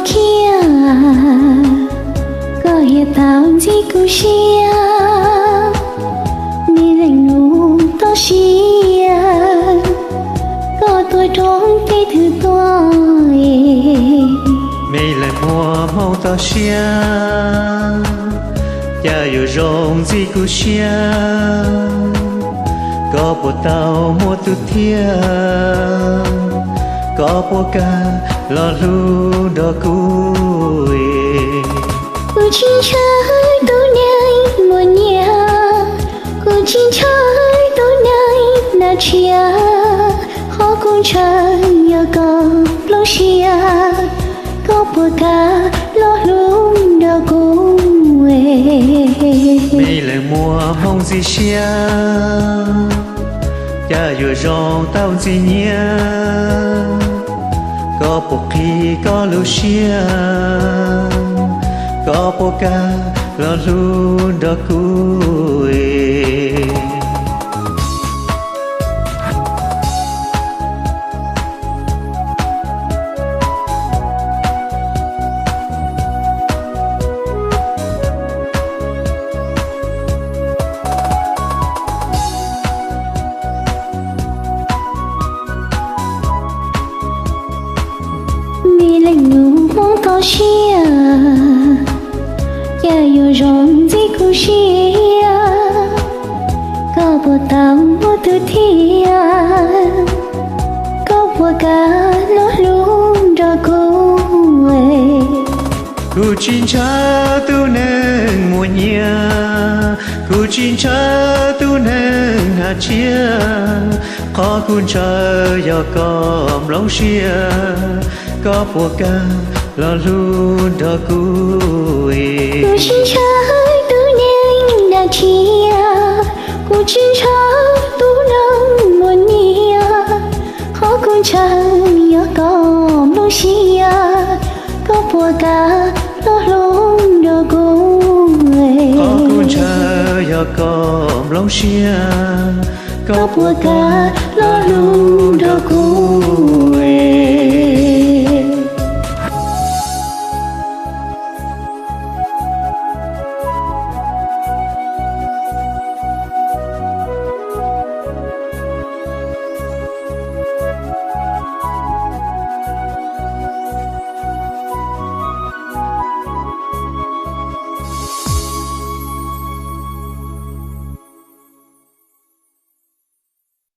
Khiav, koj hiam tau ntxiv kuv siab, me leej nus toj siab, koj tuaj rau tej twg tuaj. Me leej muaj hmoo toj siab, cas yuav zoo ntxiv kuv siab, koj puas tau muaj tus thiab, koj puas kam los hlub nrog kuv. Kuv tsis ntshaw tus neeg muaj nyiaj, kuv tsis ntshaw tus neeg hnav tshiab, qhov kuv ntshaw yog koj nplooj siab, koj puas kam los hlub nrog kuv. Me leej muaj hmoo ntxim siab, cas yuav zoo tau ntxim nyiam, koj puas qhib koj lub siab, koj puas kam los hlub nrog kuv. Me leej nus hmoo toj siab, cas yuav zoo ntxiv kuv siab, koj puas tau muaj tus thiab, koj puas kam los hlub nrog kuv. Kuv tsis ntshaw tus neeg muaj nyiaj, kuv tsis ntshaw tus neeg hnav tshiab, qhov kuv ntshaw yog koj nplooj siab, koj puas kam los hlub nrog kuv. Kuv tsis ntshaw tus neeg hnav tshiab, kuv tsis ntshaw tus neeg muaj nyiaj, qhov kuv ntshaw yog koj nplooj siab, koj puas kam los hlub nrog kuv. Qhov kuv ntshaw yog koj nplooj siab, koj puas kam los hlub nrog kuv.